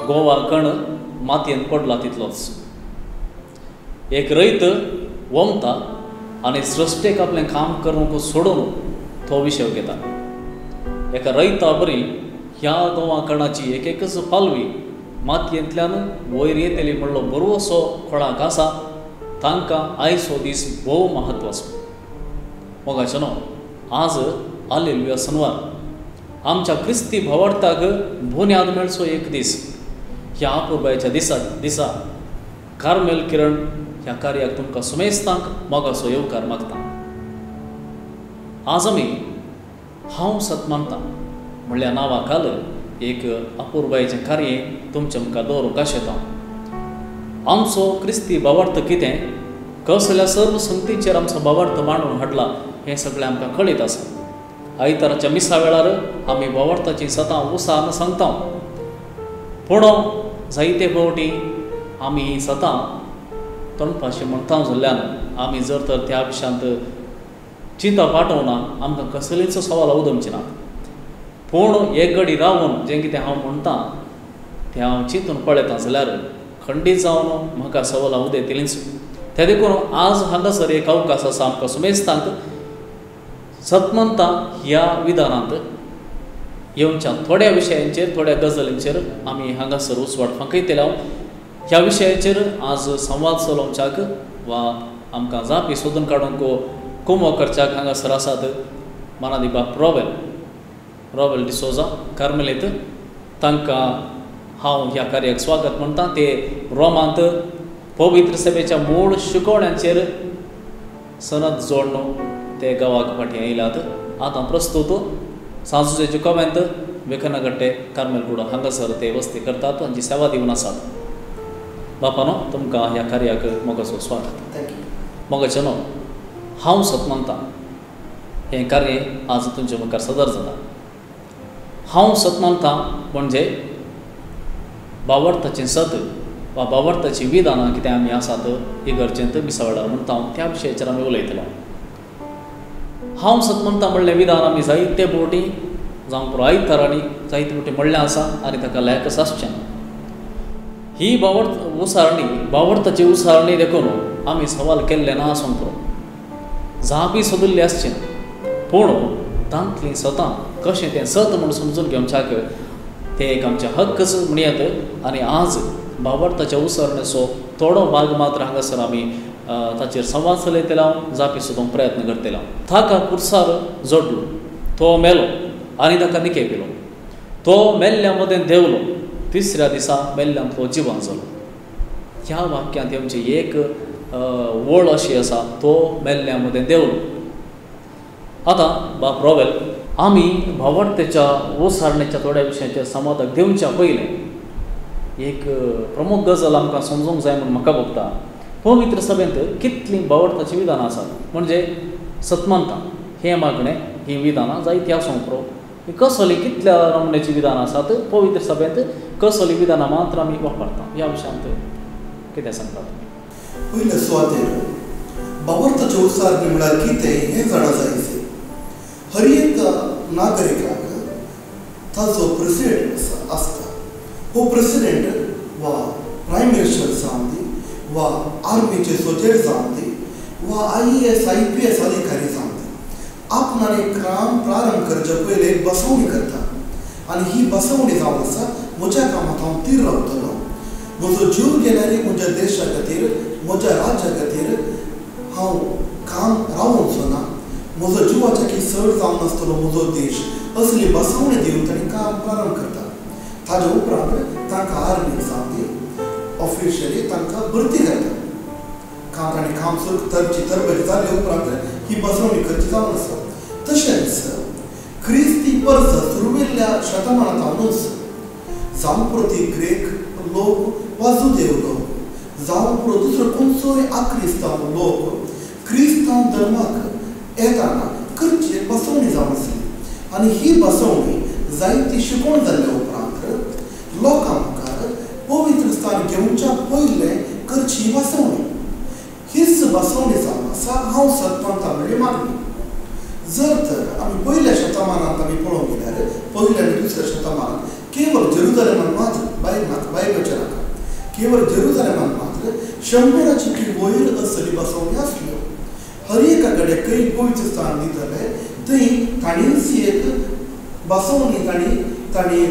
गोवा कण मातयेन पडला तितलोच. एक रयत वमता आनी सृश्टेक आपलें काम करूंक सोडून तो विशय घेता. एका रयता बरी ह्या गोवा कणाची एक एकच पालवी मातयेंतल्यान वयर येतली म्हणलो बरोसो कोणाक आसा तांकां आयज हो दीस भोव महत्वाचो. मोगाचें न्हू, आज आलेलुया सनवार आमच्या क्रिस्ती भावार्थाक बुन्याद मेळचो एक दीस. ह्या अपुरबायेच्या दिसा कार्मेल किरण ह्या कार्याक तुमकां सुमेस्तांक मोगाचो येवकार मागता. आज आमी हांव सत मानता म्हणल्या नांवा खाल एक अपुरबायेचें कार्य तुमच्या मुखार दवरूंक आशेता. आमचो क्रिस्ती भावार्थ कितें, कसल्या सर्व संगतीचेर आमचो भावार्थ मांडून हाडला हें सगळें आमकां कळीत आसा. आयताराच्या मिसा वेळार आमी भावार्थाची सतां उत्साहान सांगता, पूण जायते फावटी आमी ही सतां तोंडपाशी म्हणटा जाल्ल्यान आमी जर तर त्या विशयांत चिंता पाठोवना आमकां कसलीच सवाल उदमची ना. पूण एक घडी रावन जें कितें हांव म्हणटा तें हांव चिंतून पळयता जाल्यार खंडीत जावन म्हाका सवालां उदयतलींच. ते देखून आज हांगासर एक अवकाश आसा आमकां सुमेस्तांक सतमंता ह्या विधानांत येवच्या थोड्या विशयांचेर थोड्या गजालींचेर आमी हांगासर उजवाड फांकयतले. ह्या विशयाचेर आज संवाद चलोवच्याक वा आमकां जापी सोदून काडूंक कुमो करच्याक हांगासर आसात मानादी बाप रॉबेल डिसोजा कार्मेलीत. तांकां हांव ह्या कार्याक स्वागत म्हणटा. ते रोमांत पवित्र सभेच्या मूळ शिकवण्यांचेर सनद जोडून ते गांवाक फाटीं आयल्यात. आतां प्रस्तूत सांजुजेचे कॉमेंत वेखनागट्टे कार्मेलगुडो हांगासर ते वस्ती करतात, तांची सेवा दिवन आसात. बापानो, तुमकां ह्या कार्याक मोगाचो स्वागत. Thank you. मोगाचें न्हू, हांव सत मानता हें कार्य आज तुमच्या मुखार सदर जाता. हांव सत मानता म्हणजे भावार्थाचें सत वा भावार्थाचीं विधानां कितें आमी आसात इगर्जेंत मिसा वेळार म्हणटा त्या विशयाचेर आमी उलयतलो. हांव सत मानता म्हणलें विधान आमी जायते फावटी जावं पुरो आयतारांनी जायते फावटी म्हणलें आसा आनी ताका लायकच आसचें. ही भावार्थ उसारणी भावार्थाची उसारणी देखून आमी सवाल केल्लें ना आसूंक पुरो, जापी सोदिल्ली आसची, पूण तांतलीं सतां कशें तें सत म्हूण समजून घेवच्याक तें एक आमचें हक्कच म्हणयत. आनी आज भावार्थाच्या उसारणेचो थोडो भाग मात्र हांगासर आमी ताचेर संवाद चलयतले, जापी सोदूंक प्रयत्न करतले. ताका कुर्सार जोडलो, तो मेलो आनी ताका निकेपिलो. तो मेल्ल्या मदें देंवलो, तिसऱ्या दिसा मेल्ल्यांतलो जिवन जालो. ह्या वाक्यांत आमची एक वळ अशी आसा, तो मेल्ल्या मदें देंवलो. आतां बाप रॉबेल, आमी भावार्थेच्या ओसारणेच्या थोड्या विशयांचेर संवादाक दिवच्या पयलें एक प्रमुख गजाल आमकां समजूंक जाय म्हूण म्हाका भोगता. पवित्र सभेंत कितलीं भावार्थाचीं विधानां आसात, म्हणजे सतमानता हें मागणें हीं विधानां जायतीं आसूंक पुरो. कसली कितल्या नमुन्याचीं विधानां आसात पवित्र सभेंत, कसली विधानां मात्र आमी वापरता, ह्या विशयांत कितें सांगतात? पयले सुवातेर भावार्थाचें उच्चारणी म्हळ्यार कितें हें जाणा जाय. हर एक नागरिकाक ताजो प्रेसिडेंट आसता. हो प्रेसिडेंट वा प्रायम मिनिस्टर जावं दी वा आर्मीचे सोजेर जावं दी वा IAS IPS अधिकारी जावं दी, आपणाले काम प्रारंभ करचे पयलीं एक बसवणी करता आनी ही बसवणी जावन आसा म्हज्या कामांत हांव तीर रावतलो, म्हजो जीव गेल्यार म्हज्या देशा खातीर म्हज्या राज्या खातीर हांव काम रावोवचो ना, म्हजो जिवाच्या की चड जावन आसतलो म्हजो देश, असली बसवणी दिवन तांणी काम प्रारंभ करता. ताज्या उपरांत तांकां आर्मीक जावं दी ऑफिशियली तांकां भरती करता. काम तांणी काम सुरू तरची तरबेज जाले उपरांत ही बसवणी करची जावन आसा. तशेंच क्रिस्ती परस सुरवेल्ल्या शतमानांत हांवूच जावं पुरो ती ग्रीक लोक वा जुदेव लोक जावं पुरो दुसरो खंयचोय आक्रिस्तांव लोक क्रिस्तांव धर्माक येताना करची एक बसवणी जावन आसली आनी ही बसवणी जायती शिकवण जाल्ल्या उपरांत लोकां मुखार पवित्र स्थान घेवच्या पयलें करची बसवणी, हीच बसवणी जावन आसा हांव सत मानता म्हणली मागणी. जर तर आमी पयल्या शतमानांत आमी पळोवंक गेल्यार पयल्या आनी दुसऱ्या शतमानांत केवळ जेरुजलेमान मात्र भायर नाका, भायर वचचें नाका. केवळ जेरुजलेमान मात्र 100 वयर असली बसवणी आसल्यो. हर एका कडेन खंय पवित्र स्थान दितले थंय ताणीच एक बसवणी तांणी तांणी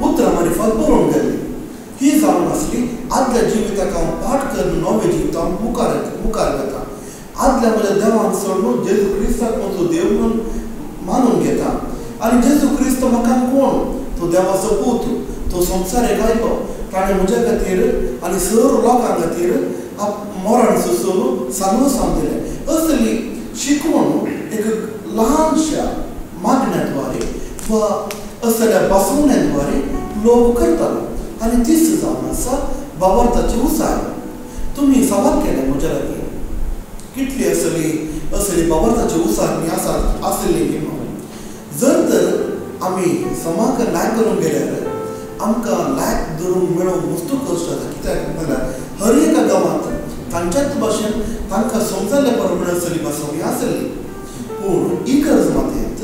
उतरां मारिफात बरोवन गेल्ली. ही जावन आसली आदल्या जिविताक हांव पाठ करून नवें जिवित हांव मुखार मुखार घेता. आदल्या म्हज्या देवान सोडून जेजू क्रिस्ताक म्हजो देव म्हणून मानून घेता आनी जेजू क्रिस्त म्हाका कोण, तो देवाचो पूत, तो संवसाराक आयलो, ताणें म्हज्या खातीर आनी सर्व लोकां खातीर मरण सोसून साल्वासांव दिलें. असली शिकवण एक ल्हानशा मागण्या द्वारे वा असल्या बसवण्या द्वारे लोक करतालो आनी तीच जावन आसा बाबार्थाची उसार. तुमी सवाल केलें म्हज्या लागीं कितली असली असली बाबार्थाची उसारणी आसा आसली की म्हणून. जर तर आमी समाक लायक करूंक गेल्यार आमकां लायक धरून मेळोवंक मस्तू कश्ट जाता. कित्याक म्हणल्यार हर एका गांवांत तांच्याच भाशेन तांकां समजल्ल्या प्रमाणे असली बसवणी आसली. पूण इगर्ज मातयेंत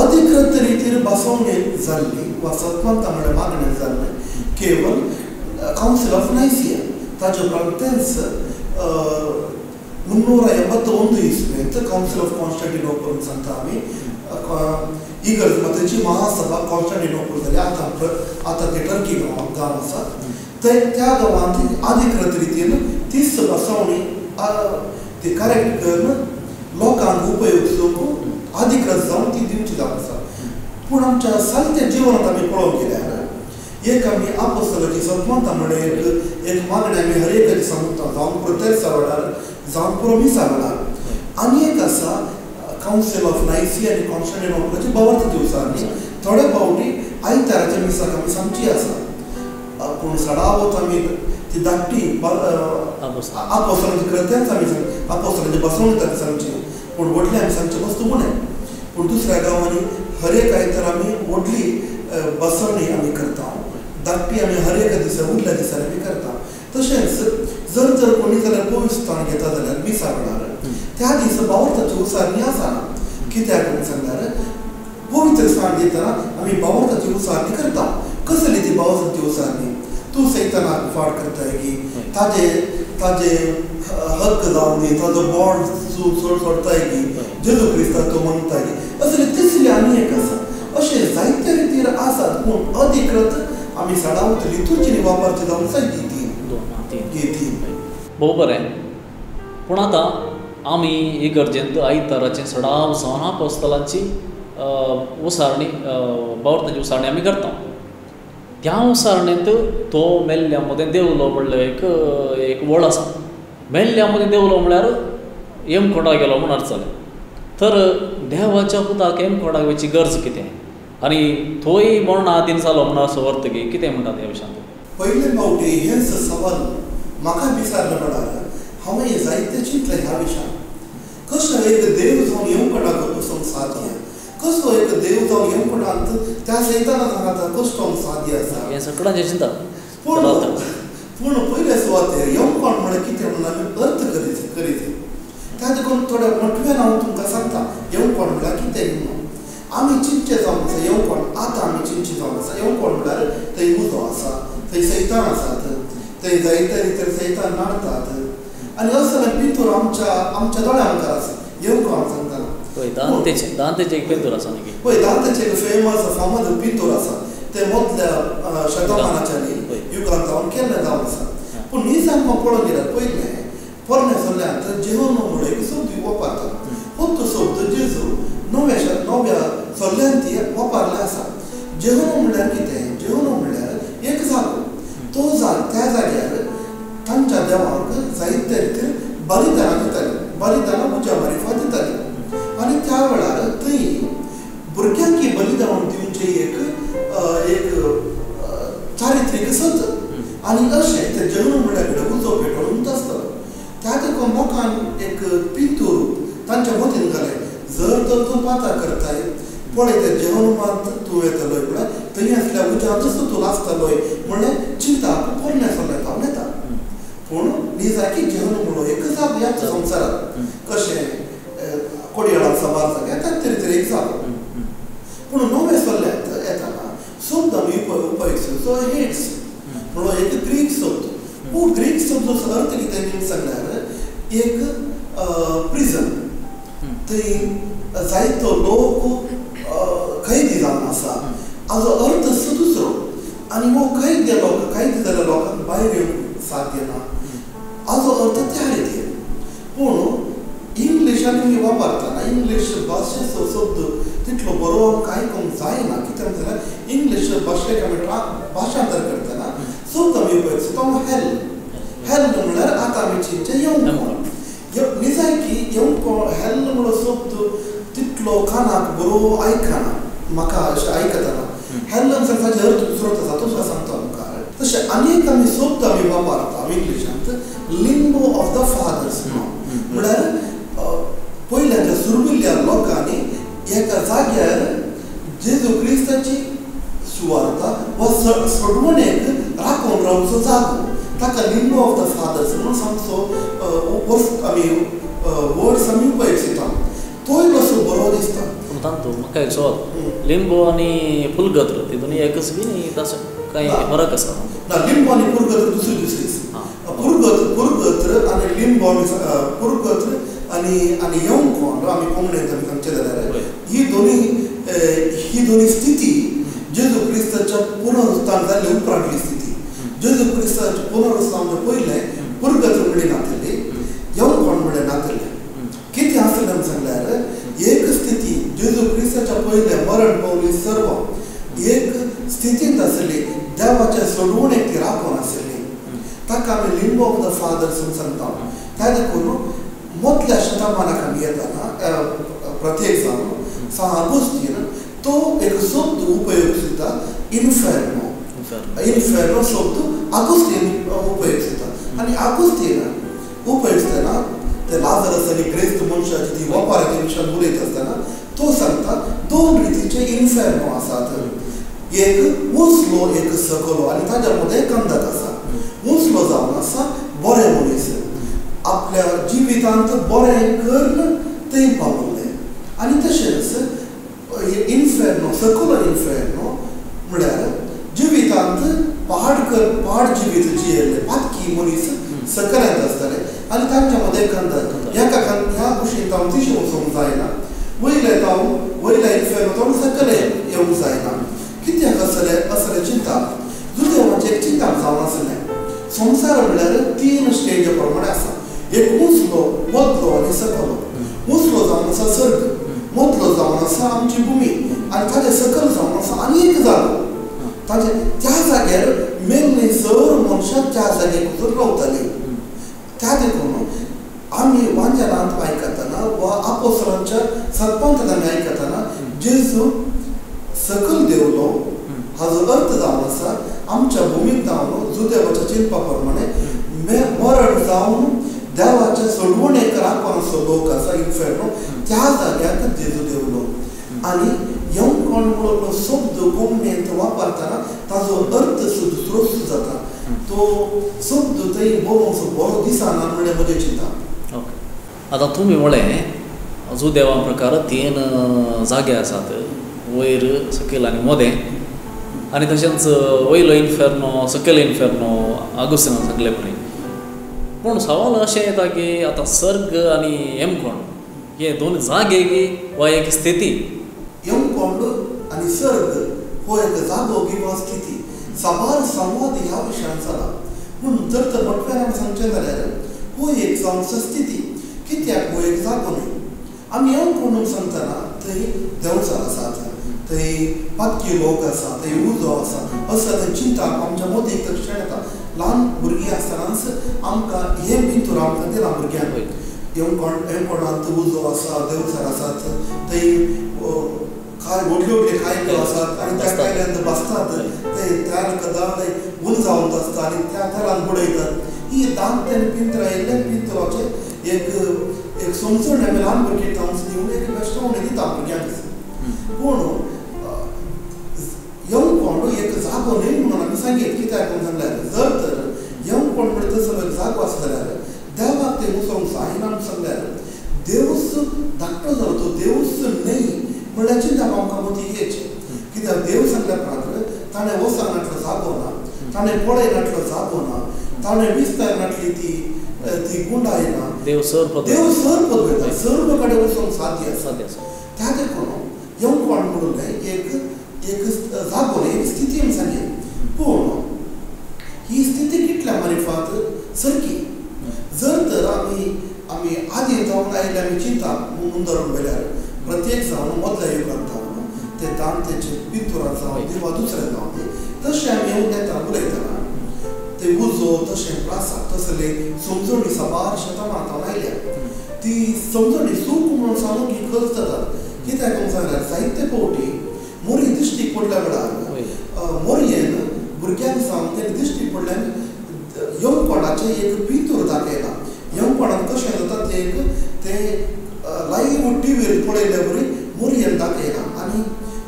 अधिकृत रितीर बसवणी जाल्ली वा सत्मंता म्हळ्यार मागणें जाल्लें केवल कावन्सील ऑफ नायसिया ताजे उपरांत तेंच 381 इस्वेंत कावन्सील ऑफ कॉन्स्टंटिनोपल म्हूण सांगता आमी. इगर्ज मातेची महासभा कॉन्स्टंटिनोपल जाली. आतां आतां ते टर्की गांव गांव आसा थंय त्या गांवांत अधिकृत रितीन तीच बसवणी ती करेक्ट करून लोकांक उपयोग जावंक अधिकृत जावन ती दिवची जावन आसा. पूण आमच्या सालत्या जिवनांत आमी पळोवंक गेल्यार एक आमी आपोस्तलाची सत्मंता म्हळ्यार एक एक मागणें आमी हर एका दिसा म्हणटा, जावन प्रोतेस्ता वेळार, जावन पुरो मिसा वेळार. आनी एक आसा कावन्सील ऑफ नायसी आनी कॉन्स्टंटिनोपलाची बावर्त दिवसांनी थोडे फावटी आयताराच्या मिसाक आमी सांगची आसा. पूण सडावत आमी ती धाकटी आपोस्तलांची कृत्यांच आमी आपोस्तलांची बसवणी आमी सांगची, पूण व्हडली आमी सांगची वस्तू उणें. पूण दुसऱ्या गांवांनी हर एक आयतार आमी व्हडली बसवणी आमी करता, धाकटी आमी हर एका दिसा उरल्या दिसांनी आमी करता. तशेंच जर जर कोणी जाल्यार पवित्र स्थान घेता जाल्यार मिसा वेळार त्या दिसा बावर्ताची उसारणी आसना. कित्याक म्हणून सांगल्यार पवित्र स्थान दितना आमी बावर्ताची उसारणी करता. कसली ती बावर्ताची उसारणी? तूं सैतानाक फाट करताय की ताजे ताजे हक्क जावन दी, ताजो बॉन्ड तूं सोडताय की जेजू क्रिस्ताक तूं मानताय की, असली तिसरी आनी एक आसा. अशें जायते रितीर आसात पूण अधिकृत आमी सडावत लितुर्जीनी वापरची जावन जाय ती तीन. भोव बरें. पूण आतां आमी इगर्जेंत आयताराचें सडाव जावन आपोस्तलांची उसारणी बावर्ताची उसारणी आमी करता. त्या उसारणेंत तो मेल्ल्या मदें देवलो म्हणल्यार एक एक वळ आसा. मेल्ल्या मदें देवलो म्हळ्यार येमकोंडा गेलो म्हूण अर्थ जालें. तर देवाच्या पुताक येमकोंडाक वयची गरज कितें आनी थंय मरणा आदीन जालो म्हूण असो अर्थ की कितें म्हणटा त्या विशयांत? पयले फावटी हेंच सवाल म्हाका विचारलें म्हळ्यार हांवें जायतें चिंतलें ह्या विशयान. कसो एक देव जावन येमकोंडाक वचूंक साध्य, कसो एक देव जावन येमकोंडांत त्या सैताना सांगता कश्ट साध्य आसा हें सगळ्यांचें चिंतप. पूण पूण पयले सुवातेर येमकोंड म्हळ्यार कितें म्हणून आमी अर्थ करीत त्या देखून थोड्या मोठव्यान हांव तुमकां सांगता येमकोंड म्हळ्यार कितें म्हणून. आमी चिंतचें जावन आसा येमकोंड, आतां आमी चिंतचें जावन आसा येमकोंड म्हळ्यार थंय उजो आसा, थंय सैतान आसात, थंय जायते रितीर सैतान नाडतात आनी असलें पिंतूर आमच्या आमच्या दोळ्या मुखार आसा येमकोंड सांगतना. हय, दांतेचें एक पिंतूर आसा न्ही? हय, दांतेचें एक फेमस फामाद पिंतूर आसा, तें मदल्या शतमानाच्या न्ही युगांत जावन केल्लें जावन आसा. पूण निजान पळोवंक गेल्यार पयलें पोरण्या सल्ल्यांत जेहोनो म्हणून एक शब्द वापरतात. हो तो शब्द जेजू नव्या नव्या सल्ल्यांत वापरले आसा. जेहोनो म्हणल्यार कितें? जेहोनो म्हणल्यार एक जागो. तो जाग त्या जाग्यार तांच्या देवाक जायते रितीन बलिदानां दितालीं, बलिदानां पुजा मारिफात दितालीं आनी त्या वेळार थंय भुरग्यांक बलिदान दिवचें एक एक चारित्रीक सत आनी अशें ते जेवण म्हणल्यार कडेन उजो पेटोवन आसतालो. त्या देखून लोकांक एक पिंतूर तांच्या मतीन घालें, जर तर तूं पाता करताय पळय ते जेवणांत तूं येतलोय म्हळ्यार थंय आसल्या उज्यांतच तूं लासतलोय म्हणलें चिंता पोरण्या सल्ल्यात हांव येता. पूण निजाकी जेवण म्हणून एक जागो ह्याच संवसारांत कशें कोडयाळांत सबार जाग्यार त्याच तरेचेर एक जागो. पूण नव्या सल्ल्यांत येतना शब्द आमी उपयोग सो हेड्स म्हणून एक ग्रीक शब्द. हो ग्रीक शब्द अर्थ कितें सांगल्यार एक प्रिजन, थंय जायतो लोक कैदी जावन आसा हाजो अर्थ दुसरो. आनी हो कैद लोक कैदी जाल्ल्या लोकांक भायर येवंक साध्य ना हाजो अर्थ त्या रितीन. पूण इंग्लिशान आमी वापरतना इंग्लीश भाशेचो शब्द तितलो बरो आमकां आयकूंक जायना. कित्याक जाल्यार इंग्लीश भाशेक आमी भाशांतर करतना शब्द आमी उपयोग तो हेल. हेल म्हणल्यार आतां आमी चिंतचें येवंक निजायकी येवंक हेल म्हणलो शब्द तितलो कानाक बरो आयकना म्हाका अशें आयकतना हेल म्हणल्यार ताजो अर्थ दुसरोच आसा तो सुद्दां सांगता मुखार. तशें आनी एक आमी शब्द आमी वापरता इंग्लिशांत लिंबो ऑफ the fathers म्हणल्यार पयल्याच्या सुरविल्ल्या लोकांनी एका जाग्यार जेजू क्रिस्ताची सुवार्ता वा सोडवणेक राखून रावचो जागो ताका लिंबो ऑफ the fathers म्हणून सामचो आमी वर्ड्स आमी उपयोग तोय कसो बरो दिसता. पूण तातूंत म्हाका एक सवाल, लिंबो आनी पुर्गत्र ती दोनी एकच बी न्ही तसो कांय फरक आसा? ना, लिंबो आनी पुर्गत्र दुसरी दुसरीच. पुर्गत्र आनी लिंबो आमी पुर्गत्र आनी आनी येवकोंड आमी कोंकणींत आमी सांगचें जाल्यार ही दोनी स्थिती जेजू क्रिस्ताच्या पुनरुत्थान जाल्ले उपरांतली स्थिती. जेजू क्रिस्ताच्या पुनरुत्थान पयलें पुर्गत्र म्हणली नातली, येवकोंड म्हणलें नातलें. कितें आसलें सांगल्यार एक स्थिती जेजू क्रिस्ताच्या पयलें मरण पावली सर्व एक स्थितींत आसली, देवाच्या सोडवणेक ती राखून आसली. ताका आमी लिंबो ऑफ the fathers म्हूण सांगता. त्या देखून मदल्या शतमानाक आमी येतना प्रत्येक जावन सान आगुस्तीन तो एक शब्द उपयोग सुद्दां इन्फेर्नो. इन्फेर्नो शब्द आगुस्तीन उपयोग सुद्दां. आनी आगुस्तीन उपयोगतना ते लाजरस आनी क्रिस्त मनशाची ती वपाराच्या विशयान उलयत आसतना तो सांगता दोन रितीचे इन्फेर्नो आसात, एक उंचलो एक सकलो आनी ताज्या मदें कंदक आसा. उंचलो जावन आसा बरें मनीस आपल्या जिवितांत बरें करून थंय पावल्लें. आनी तशेंच इन्फेर्नो सकलो इन्फेर्नो म्हळ्यार जिवितांत पाड जिवीत जियेल्लें पातकी मनीस सकल्यांत आसताले आनी तांच्या मदें कंदक. ह्या ह्या कुशीन तावन तिशें वचूंक जायना, वयले तावन वयल्या इन्फेर्नो तावन सकले येवंक जायना. कित्याक आसलें असलें चिंता जुदेवाचें चिंताप जावन आसलें. संवसार म्हणल्यार तीन स्टेज प्रमाणे आसा, एक उंचलो मदलो आनी सकलो. उंचलो जावन आसा सर्ग, मदलो जावन आसा आमची भुमी आनी ताजे सकल जावन आसा आनी एक जागो. ताजे त्या जाग्यार मेल्ली सर मनशां त्या जाग्यार वचून रावतालीं. त्या देखून आमी वांजेलांत आयकतना वा आपोसलांच्या सतपंथांत आमी आयकतना जेजू सकल देवलो हाजो अर्थ जावन आसा आमच्या भुमीक जावन जुदेवाच्या चिंतपा प्रमाणे मरण जावन देवाच्या सोडवणेक राखून असो लोक आसा इन्फेर्नो त्या जाग्याक जेजू देवलो. आनी येवकोण म्हणलो शब्द कोंकणींत वापरतना ताजो अर्थ दुसरोच जाता. तो शब्द थंय बरोवंक बरो दिसना म्हणलें म्हजें चिंता. ओके, आतां तुमी म्हळें जुदेवा प्रकार तीन जागे आसात, वयर सकयल आनी मदें. आनी तशेंच वयलो इन्फेर्नो सकयल इन्फेर्नो आगुस्तिनान सांगले पळय. पूण सवाल अशें येता की आतां सर्ग आनी हेमकोंड हे दोन जागे वा एक स्थिती? हेमकोंड आनी सर्ग हो एक जागो किंवा स्थिती. साबार संवाद ह्या विशयान जाला. पूण जर तर मोठ्यान आमी सांगचें जाल्यार हो एक जावन स्थिती, कित्याक हो एक जागो न्हय. आमी हेमकोंड सांगतना थंय देंवचार आसात, थंय पातकी लोक आसा, थंय उजो आसा, असो थंय चिंताप आमच्या मतीक तक्षण येता. ल्हान भुरगीं आसतनाच आमकां हें पिंतूर आमकां दिलां भुरग्यांक, हेमकोंडांत उजो आसा, देंवचार आसात, थंय काय व्हडले व्हडले कायले आसात आनी त्या कायल्यांत बसतात, ते त्या कदां उल जावन आसता आनी त्या तेलान बुडयतात. ही दांत आनी पिंतरां येयल्ले पिंतराचें एक एक समजण आमी ल्हान भुरगीं तावन दिवन एक बेश्टावणी दिता भुरग्यांक. पूण येवकोंड एक जागो न्हय म्हणून आमी सांगीत. कित्याक म्हणून सांगल्यार जर तर येवकोंड म्हणल्यार तसो एक जागो आसा जाल्यार देवाक तें वचोंक जायना म्हणून सांगल्यार देवूच धाकटो जालो तो देवूच न्हय म्हणल्यार चिंता आमकां मतीक येची. कित्याक देव सांगल्या उपरांत ताणें वचूंक नाटलो जागो ना, ताणें पळय नाटलो जागो ना, ताणें विस्तार नाटली ती ती गुंडाय ना. देव सर पदवेता, सर्व कडेन वचूंक साध्य आसा. त्या देखून यमकोण म्हणून एक एक जागो, एक स्थिती सांगें. पूण ही स्थिती कितल्या मारिफात सारकी जर तर आमी आमी आदी जावन आयिल्ले आमी चिंता मुंदरून वेल्यार प्रत्येक जावन मदल्या युगांत जावन ते दांतेचे पिंतुरां जावन वा दुसरें जावन तशें आमी येवन येता उलयतना ते उजो तशें प्रासा तसले समजणी साबार शतमानां जावन आयल्या. ती समजणी चूक म्हणून सांगूंक ही गरज जातात. कित्याक म्हणून सांगल्यार जायते फावटी मोरी दिश्टीक पडल्या वेळार मोरयेन भुरग्यांक सावन तेणी दिश्टी पडल्यान यमकोणाचें एक पिंतूर दाखयलां. यमकोणान कशें जाता तें एक तें लायव्ह टिवीर पळयल्ले वरी मोरयेन दाखयलां. आनी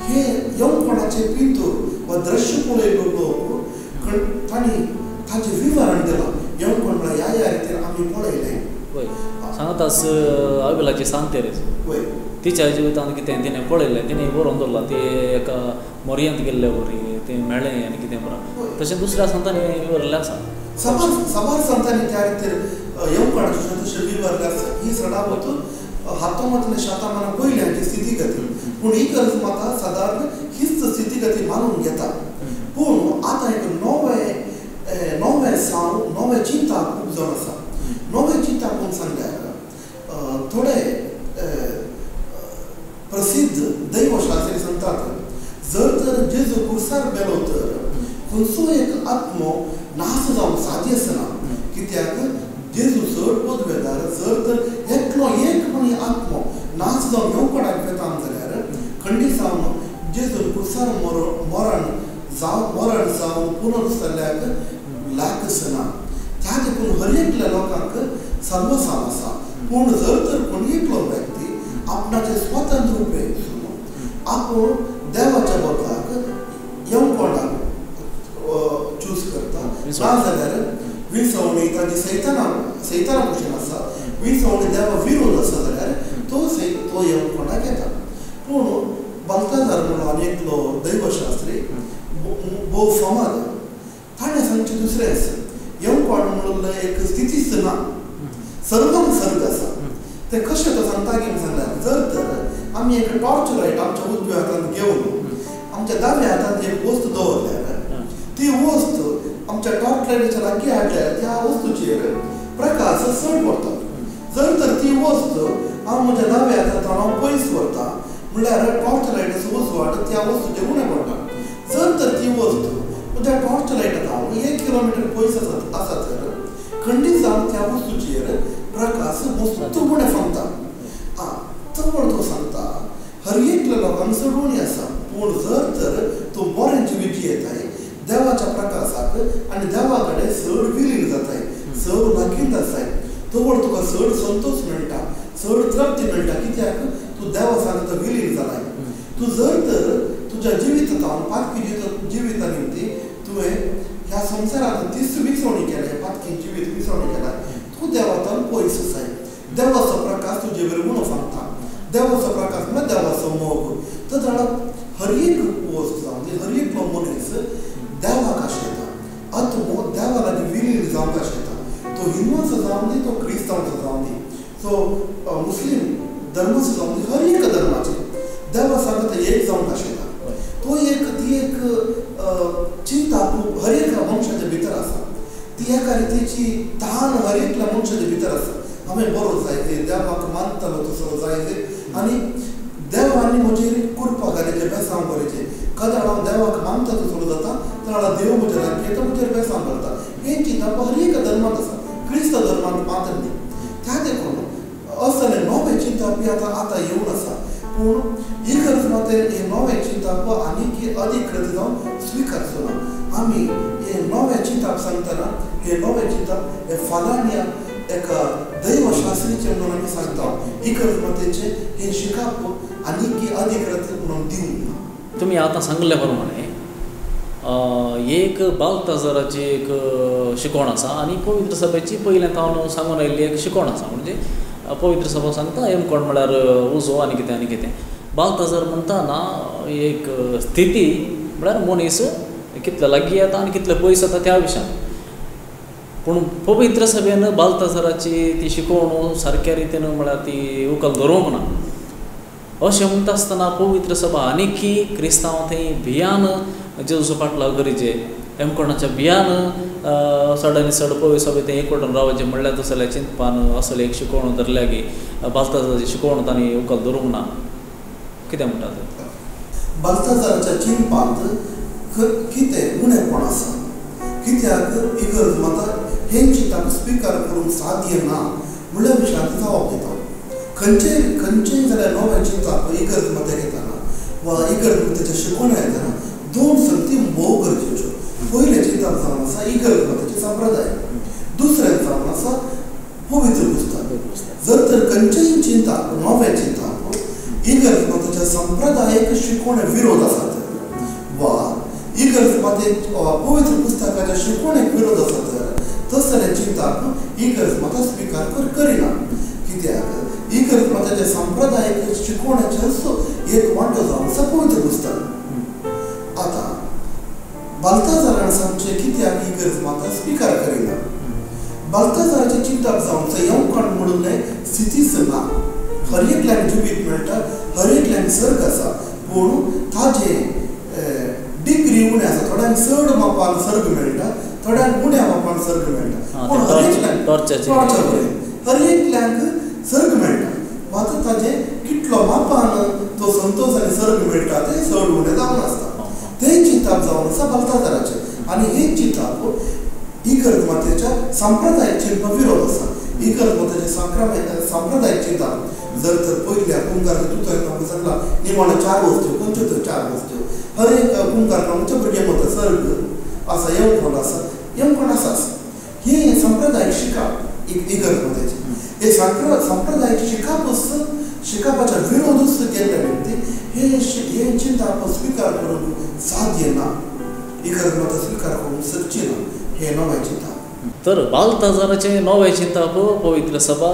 हे यमकोणाचें पिंतूर वा दृश्य पळयल्लो लोक तांणी ताचें विवरण दिलां. यमकोण म्हळ्यार ह्या ह्या रितीन आमी पळयलें. सांगतास अविलाची सांगते रे तिच्या जिवितांत कितें तिणें पळयलें, तिणें बरोवन दवरलां, ती एका मोरयेंत गेल्ले वरी तें मेळ्ळें आनी कितें बरो. तशें दुसऱ्या संतांनी विवरलें आसा. साबार संतांनी त्या रितीर यमकोणाचें तशें विवरलें आसा. ही सडावत हातोमतले शतमानां पयल्याची स्थितीगती, पूण ही गरज माता सादारण हीच स्थितीगती मानून घेता. पूण आतां एक नवें नवें साव नवें चिंता खूब जावन आसा. नवें चिंता कोण सांगल्यार थोडे प्रसिद्ध दैवशास्त्री सांगतात जर तर जेजू कुर्सार बेलो तर खंयचो एक आत्मो नाश जावंक साध्य आसना. कित्याक जेजू चड पदवेदार जर तर एकलो एक म्हणी आत्मो नाश जावन येवपणाक वेता जाल्यार खंडीत जावन जेजून कुर्सार मरण जावन मरण जावन पुनरुत्थानाक लागसना. त्या देखून हर एकल्या लोकांक सर्वसांव आसा. पूण जर तर कोणी एकलो व्यक्ती आपणाचे स्वतंत्र रुपे आपूण देवाच्या बदलाक यमकोणाक चूज करता, ना जाल्यार विसवणी ताजी सैताना सैताना भशेन आसा, विसवणी देवा विरोध आसा जाल्यार तो तो यमकोणाक येता. पूण बाल्ताजार म्हणून आनी एकलो दैवशास्त्री भोव फामाद, ताणें सांगचें दुसरें आसा. यमकोण म्हणून एक स्थितीच ना, सर्वांक सर्ग आसा. ते कशें तो सांगता की सांगल्यार जर तर आमी एक टॉर्च लायट आमच्या उजव्या हातांत घेवन आमच्या दाव्या हातांत एक वस्त दवरल्यार ती वस्त आमच्या टॉर्च लायटीच्या लागीं हाडल्यार त्या वस्तूचेर प्रकाश चड पडटा. जर तर ती वस्त हांव म्हज्या दाव्या हातांत हांव पयस व्हरता म्हणल्यार टॉर्च लायटीचो उजवाड त्या वस्तूचेर उणें पडटा. जर तर ती वस्त म्हज्या टॉर्च लायटांत हांव 1 किलोमिटर पयस आसा तर खंडीत जावन त्या वस्तूचेर प्रकाश वस्तू उणें फांकता. आं तो तो सांगता हर एकल्या लोकांक चड उणी आसा. पूण जर तर तूं बरें जिवीत जियेताय देवाच्या प्रकाशाक आनी देवा कडेन चड विलीन जाताय, चड लागीं आसाय, तवळ तुका चड संतोश मेळटा, चड तृप्ती मेळटा. कित्याक तूं देवा सांगता विलीन जालाय. तूं जर तर तुज्या जिवितांत पातकी जिविता निमती तुवें ह्या संवसारांत तीच विसवणी केल्या, पातकी जिवीत विसवणी केल्या, तूं देवांतल्यान पयस आसाय. देवाचो प्रकाश तुजे वयर उणो फांकता. देवाचो प्रकाश म्हळ्यार देवाचो मोग. तर जाणा हर एक वस्त जावन हर एकलो मनीस देवाक आशेता, आत्मो देवा लागीं विलीन जावंक आशेता. तो हिंदूचो जावन दी, तो क्रिस्तांवचो जावन दी, तो मुस्लीम धर्माचो जावन दी, हर एक धर्माचे देवा सांगता एक जावंक आशेता. तो एक ती एक चिंता हर एका मनशाच्या भितर आसा. ती एका रितीची तान हर एकल्या मनशाच्या भितर आसा. हांवें बरो जाय ते देवाक मानतालो तसो जाय ते आनी देवानी म्हजेर कृपा घालीचे बेसांव बरेचें. कदाळ हांव देवाक मानता तसो जाता तर देव म्हज्या लागीं येता, म्हजेर बेसांव घालता. हें चिंतप हर एका धर्मांत आसा, क्रिस्त धर्मांत मात्र न्ही. त्या देखून असलें नवें चिंतप आतां आतां येवन आसा. पूण ही गरज मात हें नवें चिंतप आनीक अधिकृत जावन स्विकारचो ना. आमी हें नवें चिंतप सांगतना हें नवें चिंतप हें फालाण्या एका दैवशास्त्रीचें म्हणून आमी सांगता. ही गरज मात तेचें हें शिकप आनीक अधिकृत म्हणून दिवंक ना. तुमी आतां सांगले प्रमाणे एक बाल्ताजाराची एक शिकवण आसा आनी पवित्र सभेची पयलें हांव सांगून आयिल्ली एक शिकवण आसा. म्हणजे पवित्र सभा सांगता यमकोण म्हळ्यार उजो आनी कितें आनी कितें. बाल्ताजार म्हणटा ना एक स्थिती म्हळ्यार मनीस कितले लागीं येता आनी कितले पयस येता त्या विशयान. पूण पवित्र सभेन बाल्ताजाराची ती शिकोवण सारक्या रितीन म्हळ्यार ती उकल धरूंक ना. अशें म्हणटा आसतना पवित्र सभा आनीकी क्रिस्तांव थंय भियान जेजूचो फाटलाव करीचे, एमकोणाच्या भियान चड आनी चड पवित्र सभे थंय एकवटून रावचें म्हणल्यार तसल्या चिंतपान असले एक शिकोवण धरल्या की बाल्ताजाराची शिकोवण तांणी उकल धरूंक ना. कितें म्हणटा तें? बाल्ताजाराच्या चिंतपांत कितें उणेपण आसा, कित्याक इगर्ज माता हें चिंतप स्विकार करूंक साध्य ना म्हणल्या विशयांत जबाब दिता. खंयचेय खंयचेय जाल्यार नवें चिंतप इगर्ज माता घेतना वा इगर्ज मातेच्या शिकवण्या येतना दोन संगती भोव गरजेच्यो. पयलें चिंतप जावन आसा इगर्ज मातेचे संप्रदाय, दुसरें जावन आसा पवित्र पुस्तक. जर तर खंयचेय चिंतप नवें चिंतप इगर्ज मातेच्या संप्रदायक शिकवणे विरोध आसा तर वा इगर्ज माते पवित्र पुस्तकाच्या शिकवणेक विरोध आसा तर तसलें चिंतप इगर्ज माता स्विकार करिना. कित्याक इगर्ज माताच्या संप्रदायक शिकवण्याचेच एक वांटो जावन आसा पवित्र पुस्तक. आतां बाल्ताजारान सांगचें कित्याक इगर्ज माता स्विकार करिना. बाल्ताजाराचें चिंतप जावन आसा येवकाण म्हणून स्थितीच ना. हर एकल्याक जिवीत मेळटा, हर एकल्याक सर्ग आसा, पूण ताजें डिग्री उणें आसा. थोड्यांक चड मापान सर्ग मेळटा, थोड्यांक उण्या मापान सर्ग मेळटा, पूण हर एकल्याक हर एकल्याक सर्ग मेळटा. मात ताजें कितलो मापान तो संतोश आनी सर्ग मेळटा तें चड उणें जावन आसता. तें चिंतप जावन आसा बाल्ताजाराचें. आनी हें चिंतप इगर्ज मातेच्या संप्रदायक चिंतपा विरोध आसा. इगर्ज मातेच्या सांप्रदायिक चिंतप जर तर पयल्या कुंकार तुतोय आमकां सांगला निमाण्यो चार वस्तू, खंयच्यो त्यो चार वस्तू? हर एक कुंकार आमच्या भुरग्यां मत सर्ग आसा, येवकोण आसा, येवकोण आसाच. हें संप्रदायिक शिकप इगर्ज मातेचें. हे संप्रदायिक शिकपच शिकपाच्या विरोधूच केल्ल्या निमती हें चिंतप स्विकार करूंक साध्य ना, इगर्ज माता स्विकार करूंक शकची ना हें नवें चिंतप. तर बाल्ताजाराचें नवें चिंतप पवित्र सभा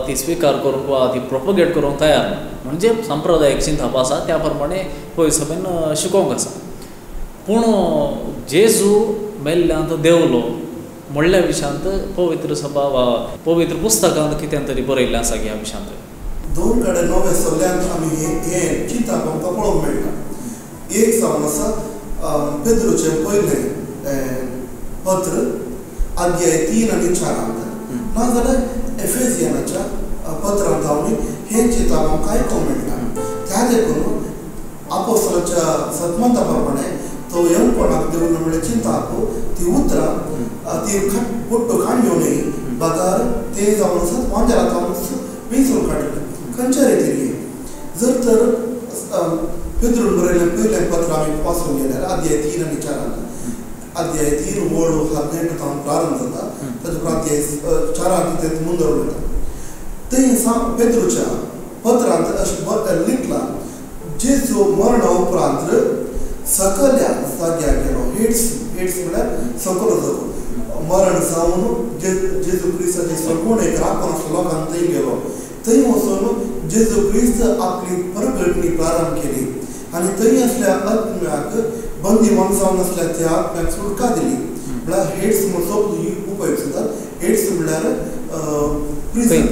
ती स्विकार करूंक वा ती प्रोपोगेट करूंक तयार ना. म्हणजे संप्रदायिक चिंतप आसा त्या प्रमाणे पवित्र सभेन शिकोवंक आसा. पूण जेजू मेल्ल्यांत देंवलो म्हणल्या विशयांत पवित्र सभा वा पवित्र पुस्तकांत कितें तरी बरयल्लें आसा ह्या विशयांत. दोन कडेन नव्या सगळ्यांत आमी हें चिंतप आमकां पळोवंक मेळटा. एक जावन आसा पेद्रूचें पयलें पत्र अध्याय 3 आनी 4 नाजाल्यार एफेजियनाच्या पत्रांत जावन हें चिंतप आमकां आयकूंक मेळटा. त्या देखून आपोस्तलाच्या सतमंता प्रमाणे तो येवपणाक देवून म्हणल्यार चिंतप ती उतरां ती पोट्टो काणयो न्हय बगर ते जावन आसा वांजेलांत जावन विंचून काडलें. खंयच्या रितीन जर तर पेद्रून बरयल्लें पयलें पत्र आमी वाचूंक गेल्यार अध्याय 3 आनी 4 अध्याय 3 ओळ 18 जावन प्रारंभ जाता, ताजे उपरांत अध्याय 4 ते मुंदर उलयता. थंय पेद्रूच्या पत्रांत अशें लिखलां, जेजू मरणा उपरांत सकल्या जाग्यार गेलो. हेड्स हेड्स म्हळ्यार सकलो जागो. मरण जावन जेजू क्रिस्ताचे सगूण एक राखून आसलो लोकांक थंय गेलो. थंय वचून जेजू क्रिस्त आपली परगटणी प्रारंभ केली आनी थंय आसल्या आत्म्याक बंदीमान जावन आसल्या त्या आत्म्याक सुटका दिली. म्हळ्यार हेड्स म्हणचो उपयोग जाता. हेड्स म्हणल्यार प्रिजन,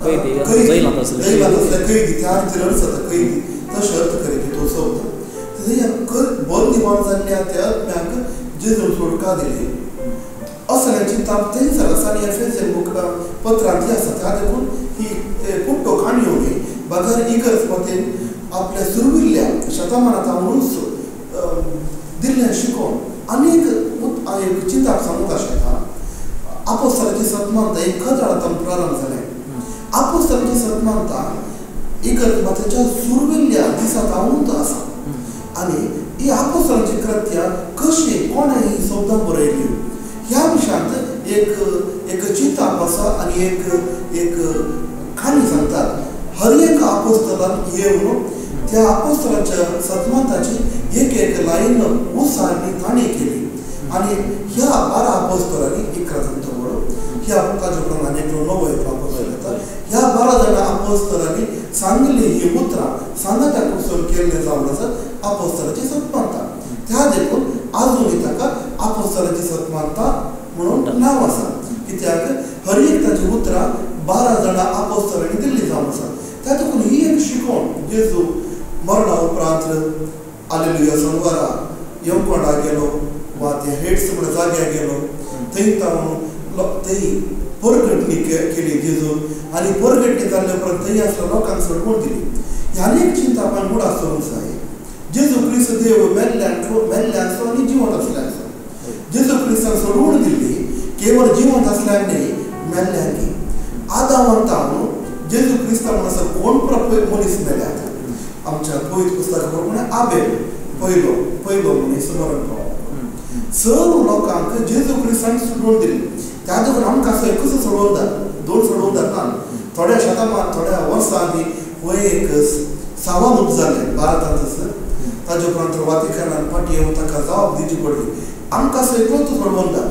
जैलांत आसल्या कैदी, त्या रितीन अर्थ जाता कैदी, तशें अर्थ करीत तो शब्द. थंय बंदीमान जाल्ल्या त्या आत्म्याक जेजून सुटका दिली असलें चिंतप थंयसर आसा आनी एफेसियन पत्रांतली आसा. त्या देखून ही पुट्टो काणयो न्हय बगर इगर्ज मातेन आपल्या सुरविल्ल्या शतमानांत म्हणून दिल्लें शिकोवन आनीक एक चिंतप सांगूंक आशेता. आपोस्तलाची सतमानता एक खदळांत प्रारंभ जालें. आपोस्तलाची सतमानता इगर्ज मातेच्या सुरविल्ल्या दिसा जावनूच आसा आनी ही आपोस्तलाची कृत्या कशी कोणें ही शब्दां बरयली ह्या विशयांत एक एक चिंतप आसा आनी एक एक काणी सांगतात. हर एक आपोस्तलान येवन त्या आपोस्तलाच्या सतमंताची एक एक लायन उसारणी तांणी केली आनी ह्या 12 आपोस्तलांनी 11 जाणांचो बरो ह्या ताजे उपरांत आनी एकलो नवो एक आपोस्तल येता. ह्या 12 जाणां आपोस्तलांनी सांगली ही उतरां सांगाता कुसून केल्लें जावन आसा आपोस्तलाची सतमंता. त्या देखून आजूनय ताका आपोस्तलांची सतमानता म्हणून नांव आसा. कित्याक हर एक ताची उतरां 12 जाणां आपोस्तलांनी दिल्ली जावन आसा. त्या देखून ही एक शिकवण जेजू मरणा उपरांत आलेलुया सनवारा यमकोंडा गेलो वा ते हेड्स म्हण जाग्यार गेलो, थंय तावन थंय परगटणी केली जेजून आनी परगटणी जाल्ल्या उपरांत थंय आसल्या लोकांक सोडवण दिली. ह्या एक चिंता आपण मुळां करूंक जाय. जेजू क्रिस्त देव मेल्ल्यांचो आनी जिवंत आसल्यांचो. जेजू क्रिस्तान सोडवण दिल्ली केवळ जिवंत आसल्यांक न्ही, मेल्ल्यांक. आदामान तावन जेजू क्रिस्ता म्हणसर कोण मनीस मेल्यात आमच्या पवित्र पुस्तका प्रमाणे आबेल पयलो मनीस मरण पावलो. सर्व लोकांक जेजू क्रिस्तान सोडवण दिली. त्या देखून आमकां एकूच सोडवणदार, दोन सोडवणदार ना. थोड्या शतमान थोड्या वर्सां आदीं हो एक सवाल उपजालें भारतांतच. ताजे उपरांत वातिकानान फाटीं येवन ताका जबाब दिवची पडली. आमकां एकलोच सोडवणदार,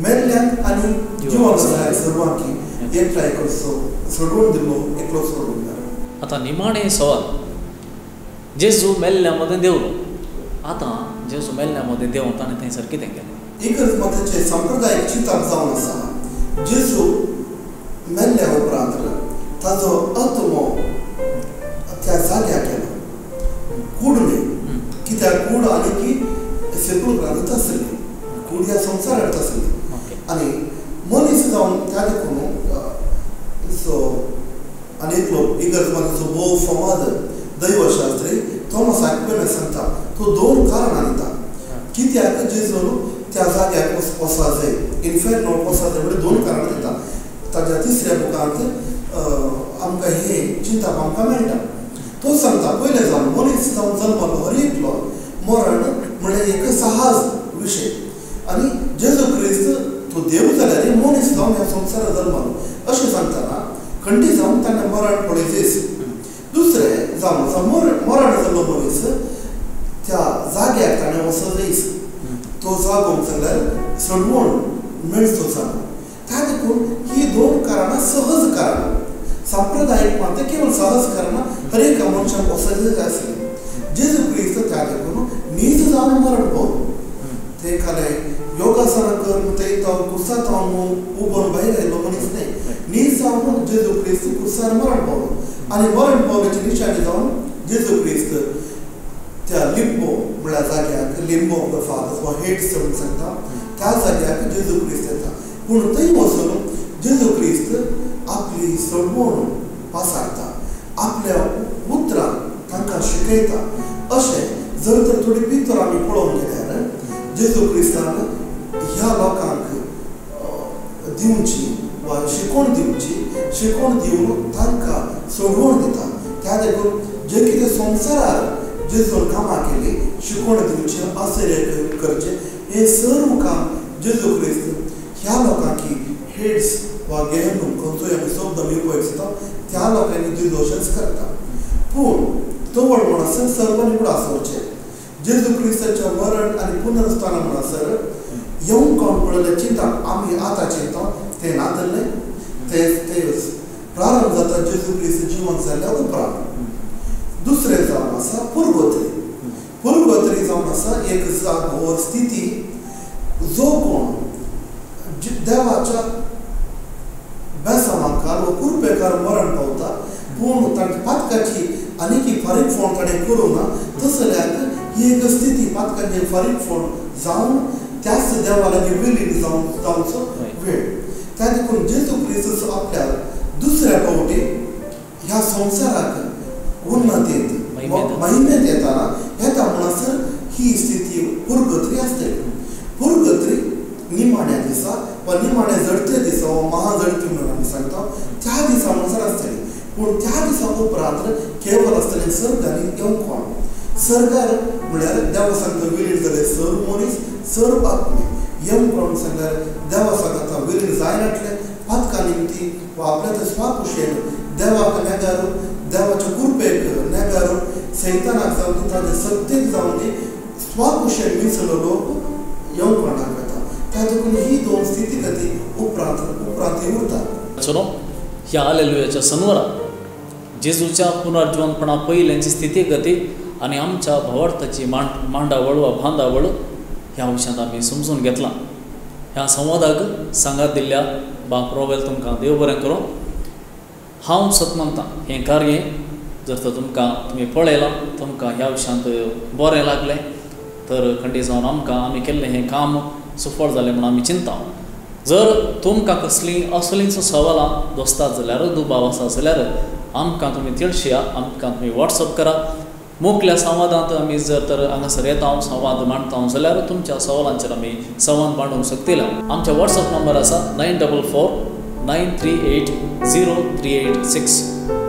मेल्ल्यांक आनी जिवंत आसल्यांक सर्वांकी एकठांय करचो सोडवण दिल्लो एकलो सोडवणदार. आतां निमाणें सवाल, जेजू मेल्ल्या मदें देंवलो, आतां जेजू मेल्ल्या मदें देंवन ताणें थंयसर कितें केलें? एकच मताचें संप्रदायीक चिंतप जावन आसा, जेजू मेल्ल्या उपरांत ताजो आत्मो त्या जाग्यार गेलो, कूड न्ही. कित्याक कूड आनी की सेपुलक्रांत आसली, कूड ह्या संवसारांत आसली आनी मनीस जावन त्या देखून सो आनी एकलो इगर्ज मनीसो भोव फामाद दैवशास्त्री थॉमस आक्विनास सांगता, तो दोन कारणां दिता कित्याक जेजून त्या जाग्याक वचपा जाय, इन्फेर्नो वचपा जाय म्हणजे दोन कारणां दिता. ताज्या तिसऱ्या बुकांत आमकां हें चिंतप आमकां मेळटा. तो सांगता पयलें जावन मनीस जावन जल्मलो हर एकलो मरण म्हणल्यार एक सहज विशय आनी जेजू क्रिस्त तो देव जाल्यार मनीस जावन ह्या संवसारांत जल्मलो अशें सांगतना खंडीत जावन ताणें मरण पळयचेच. दुसरें जावन आसा मरण जाल्लो मनीस त्या जाग्यार ताणें वचत जायच, तो जागो जाल्यार सोडवण मेळचो जागो. त्या देखून ही दोन कारणां सहज कारणां, सांप्रदायीक मात केवळ सहज कारणां हर एका मनशाक वचत जाय आसली. जेजू क्रिस्त त्या देखून नीज जावन मरण पावलो. ते खाले योगासनां करून थंय तो कुर्सांत उबोन भायर आयलो मनीस न्ही, नीज जावन जेजू क्रिस्त कुर्सार मरण पावलो आनी मरण पावल्याची निशाणी जावन जेजू क्रिस्त त्या लिंबो म्हळ्यार जाग्याक, लिंबो ऑफ the fathers वा हेड्स म्हणून सांगता त्या जाग्याक जेजू क्रिस्त येता. पूण थंय वचून जेजू क्रिस्त आपली सोडवण पासारता, आपल्या उतरां तांकां शिकयता. अशें जर तर थोडी भितर आमी पळोवंक गेल्यार जेजू क्रिस्तान ह्या लोकांक दिवची वा शिकवण दिवची, शिकवण दिवन तांकां सोडवण दिता. त्या देखून जे कितें संवसारार जेजून कामां केली, शिकवण दिवची, आश्चर्य करचें, हें सर्व काम जेजू क्रिस्त ह्या लोकांकी हेड्स वा गेहनूम खंयचोय आमी शब्द आमी उपयोग त्या लोकांनी जेजू अशेंच करता. पूण तवळ म्हणसर सर्वांनी उडास वचचें जेजू क्रिस्ताचें मरण आनी पुनरुत्थान म्हणसर येवंक कोण पळयलें चिंता आमी आतां चिंता तें नातलें, ते प्रारंभ जाता जेजू क्रिस्त जिवन जाल्ल्या उपरांत. दुसरें जावन आसा पुर्गोत्री. पुर्गोत्री जावन आसा एक जागो स्थिती जो कोण देवाच्या बेसामाकार वा कुरपेकार मरण पावता पूण तांच्या पातकाची आनीक फारीकफोण ताणें करूंक ना, तसल्याक ही एक स्थिती पातकांची फारीकफोण जावन त्याच देवा लागीं विलीन जावन जावचो वेळ. त्या देखून जेजू क्रिस्त आपल्या दुसऱ्या फावटी ह्या संवसाराक उन्नतींत महिमेंत येताना येता म्हणसर ही स्थिती पुर्गत्री आसतली. पुर्गत्री निमाण्या दिसा वा निमाण्या जडते दिसा वा महाजडती म्हणून आमी सांगता त्या दिसा म्हणसर आसतली. पूण त्या दिसा उपरांत केवळ आसतलें सर्ग आनी येवकोण. सर्गार म्हळ्यार देवा सांगता विलीन जाले सर्व मनीस सर्व आत्मे. येवकोण सांगल्यार देवा सांगता विलीन जायनातलें पातका निमती वा आपल्या त्या स्वाकुशेन देवाक नेगारून, देवाच्या कुरपेक नेगारून, सैतानाक जावन ताजे सत्तेक जावन स्वाकुशेन मिसलो लोक येवकोणाक वता. त्या देखून ही दोन स्थिती गती उपरांत उपरांत उरता. चलो ह्या आलेलुयाच्या सनवरा जेजूच्या पुनर्जिवनपणा पयल्यांची स्थिती गती आनी आमच्या भावार्थाची मांडावळ वा बांदावळ ह्या विशयांत आमी समजून घेतलां. ह्या संवादाक सांगात दिल्ल्या बाप रोवेल तुमकां देव बरें करूं. हांव सत मानता हें कार्य जर तर तुमकां तुमी पळयलां, तुमकां ह्या विशयांत बरें लागलें तर खंडीत जावन आमकां आमी केल्लें हें काम सुफळ जालें म्हूण आमी चिंता. जर तुमकां कसलीं असलींच सवालां दोस्तात जाल्यार, दुबाव आसा जाल्यार आमकां तुमी तिळशया, आमकां तुमी वॉट्सअप करा. मोकल्या संवादांत आमी जर तर हांगासर येता संवाद मांडटा जाल्यार तुमच्या सवालांचेर आमी संवाद मांडूंक शकतले. आमच्या वॉट्सअप नंबर आसा 944 938 0386,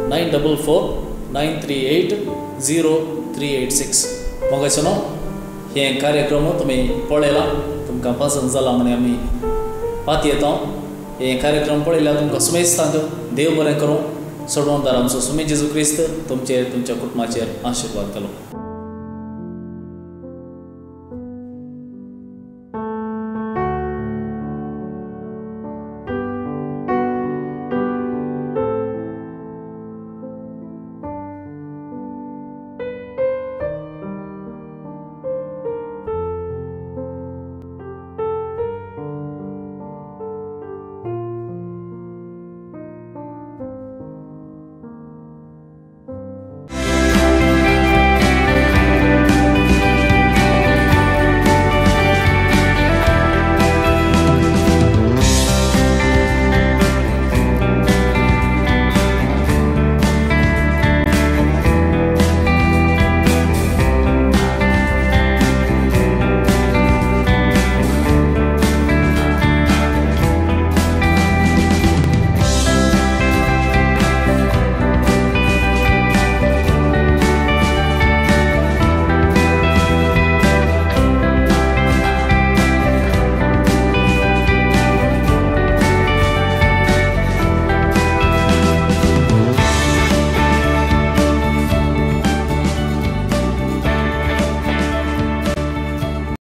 944 938 0386. मोगाचें न्हू हे कार्यक्रम तुमी पळयला, तुमकां पसंत जाला म्हण आमी पातयेता. हे कार्यक्रम पळयल्यार तुमकां सुमेस्तांक देव बरें करूं. सोडवणदार आमचो सुमे जेजू क्रिस्त तुमचेर तुमच्या कुटुंबाचेर आशिर्वाद घालूं.